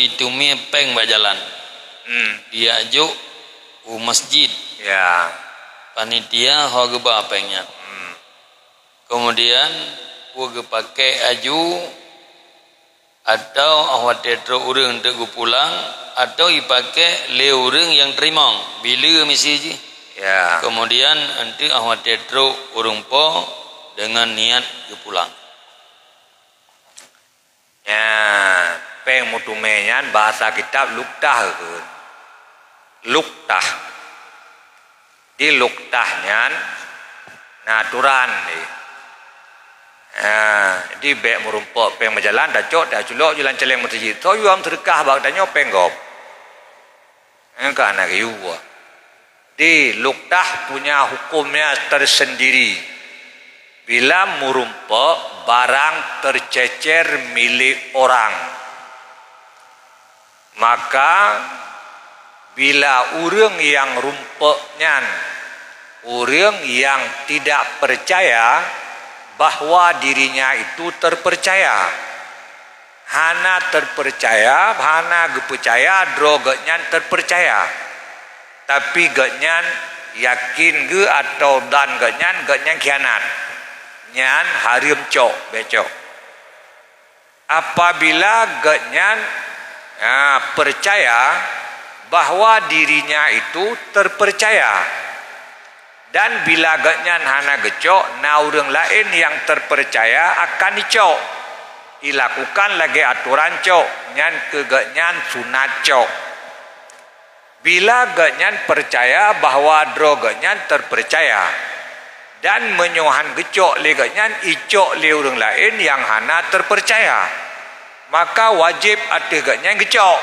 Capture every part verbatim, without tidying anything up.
Itumé péng bak jalan. Hmm. Ijak jok u masjid. Ya. Panitia ho geuba péng nyan. Hmm. Kemudian, peue geupakè aju, atau 'oh watèe trok ureueng teuk geupulang, atau ipaké lé ureueng nyang teurimong, bileue misi jih. Ya. Kemudian, enteuk 'oh watèe trok ureueng po deungon niat geupulang. Nyan, péng meutumé nyan bahasa kitab luktah kheun. Luktah. Di luktah nyan na aturan di. Ha, di bèk meurumpok péng meujalan, tacok, taculok ju lam caléng meuseujid. Soe yue meuseudeukah bak tanyoe péng gob. Nyang ka na geuyue. Di luktah punya hukumnya tersendiri. Bila meurumpok barang tercecer milik orang, maka bila ureueng nyang rumpok nyan, ureueng nyang tidak percaya bahwa dirinya itu terpercaya, hana terpercaya, hana geupeucaya droe geuhnyan terpercaya, tapi geuhnyan yakin geuh atau dan geuhnyan, geuhnyan khianat, nyan hareuem cok, bèk cok. Apabila geuhnyan, ah, percaya bahwa dirinya itu terpercaya, dan bila geuhnyan hana geucok, na ureueng laén nyang terpercaya akan icok, ilakukan lagèe aturan cok, nyan keu geuhnyan sunat cok. Bila geuhnyan percaya bahwa droe geuhnyan terpercaya, dan meunyoe han geucok lé geuhnyan, icok lé ureueng laén nyang hana terpercaya, maka wajéb ateueh geuhnyan geucok.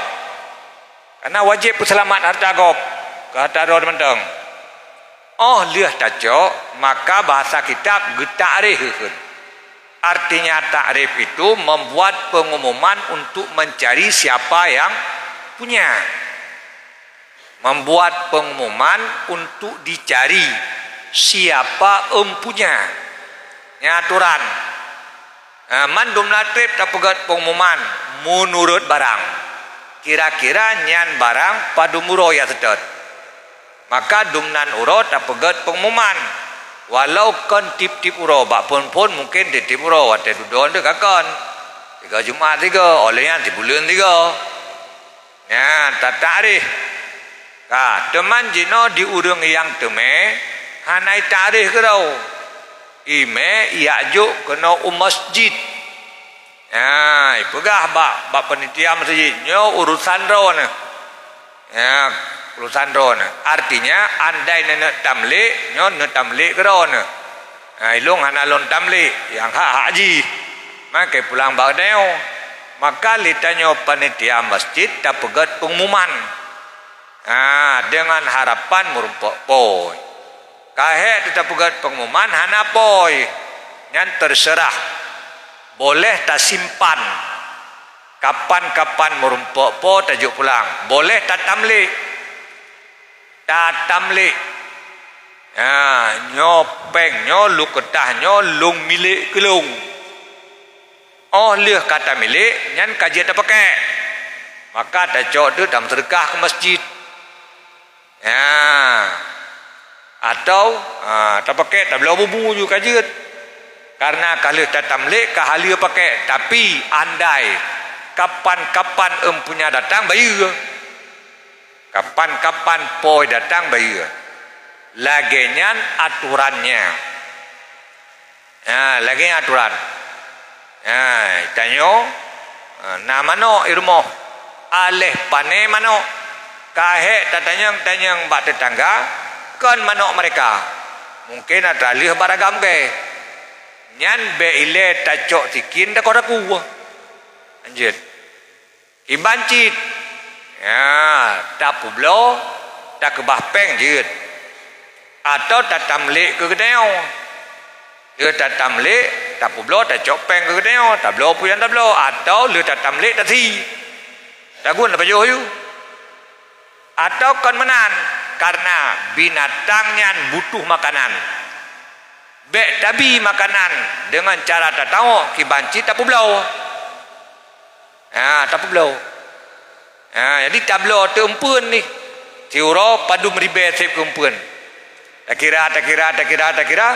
Kareuna wajéb peuseulamat hareuta gob, keu hareuta droe mantong. 'Oh lheueh tacok, maka bahasa kitab geutakrif kheun. Artinya takrif itu membuat pengumuman untuk mencari siapa yang punya. Membuat pengumuman untuk dicari siapa empunya. Nyan aturan. Ha, mandum na trép tapeugèt pengumuman meunurot barang. Kira-kira nyan barang padum uroe nyang seutôt. Maka dumnan uroe tapeugèt pengumuman. Walau kon tiep-tiep uroe, bak phon-phon mungken tiep-tiep uroe, watèe dudoe teuh ka kon. Sigoe Jumat sigoe, 'oh lheueh nyan sibuleuen sigoe. Nyan, tatakrif. Ka, teuma jinoe di ureueng nyang teumé, hana itakrif keudroe. Imé ijak jok keunoe u masjid. Nyan, ipeugah bak, bak panitia masjid, nyoe urusan droeneuh. Nyan, urusan droeneuh. Artinya, andai neuneuk tamlik, nyoe neutamlik keudroeneuh. Ha, ilôn hana lôn tamlik, nyang hak-hak jih. Maka pulang bak tanyoe. Maka lé tanyoe panitia masjid tapeugèt pengumuman. Ha, deungon harapan meurumpok poi. Ka hék teuh tapeugèt pengumuman hana poi. Nyan terserah. Boleh tasimpan. Kapan-kapan meurumpok po tajok pulang. Boleh tatamlik. Tatamlik. Ha, nyoe péng nyoe, lôn keutah nyoe, lôn milék keu lôn. 'Oh lheueh ka tamilék, nyan ka jeuet tapakék. Maka tacok teuk tameuseudeukah keu masjid. Ha. Atau, ha, tapakék tabloe bubu ju ka jeuet. Kareuna ka lheueh tatamlék ka haleue pakék. Tapi, andai kapan-kapan empunya datang, bayeue. Kapan-kapan poi datang bayeue. Lagèe nyan aturannya. Ha, lagèe nyan aturan. Ha, tanyoe, ha, na manok i rumoh. Aléh pané manok. Ka hék tatanyong-tanyong bak teutangga, kon manok mereka. Mungken atra lheueh bak ragam gèe. Nyan bèk ilèe tacok sikin takoh takue. Lanjut. Kiban cit. Ya, tapeubloe, takeubah péng jeuet. Atau tatamlék keu geutanyoe. Lheueh tatamlék, tapeubloe, tacok péng keu geutanyoe, tabloe peue nyang tabloe. Atau lheueh tatamlék, tasi. Tagun tapajoh yu. Atau kon meunan, kareuna binatang nyan butuh makanan. Bèk tabi makanan deungon cara tatawök, kiban cit tapeubloe. Ha, tapeubloe. Ha, jadi tabloe teumpeuen nih. Siuroe padum ribée seb keumpeuen. Takira, takira, takira, takira.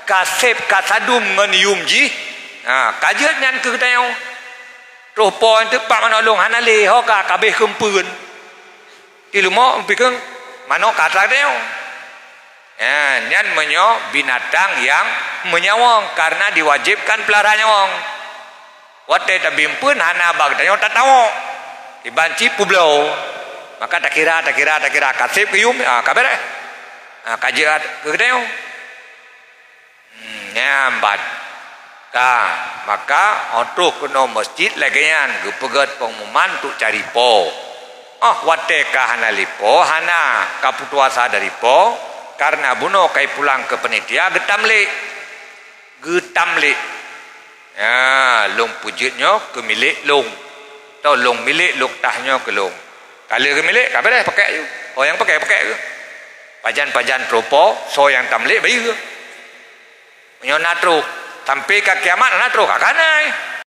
Ka seb ka sadum ngon yum jih. Ha, ka jeuet nyan keu geutanyoe. Troh po nyan teuk bak manok lôn hana lé, ho ka, ka abéh keumpeuen. Di leumo pikéng manok ka atra geutanyoe. Ya, nyan meunyoe binatang nyang meunyawöng karena diwajibkan peulahara nyawöng. Watée tabimpeuen hana bak geutanyoe tatawök. Iban cit peubloe. Maka takira, takira, takira. Ka seb keu yum, ah, ka béréh. Ah, ka jeuet keu geutanyoe. Hmm, nyan ban. Ka, maka 'oh troh keunoe meuseujid lagée nyan geupeugét peungumuman untuk cari po. Oh, watée ka hana lé po, hana ka putuasa dari po, karena bunoe ka ipulang keu panitia geutamlik. Geutamlik. Ya, lôn peujeuet nyoe keu milék lôn. Tau lôn milék, lôn tah nyoe keu lôn. Ka lheueh keu milék, ka béréh pakai aju. Oh, nyang pakai, pakai aju. Pajan-pajan troh po, soe nyang tamlik bayeue. Meunyoe na troh, sampai ka kiamat na troh, ka kanai.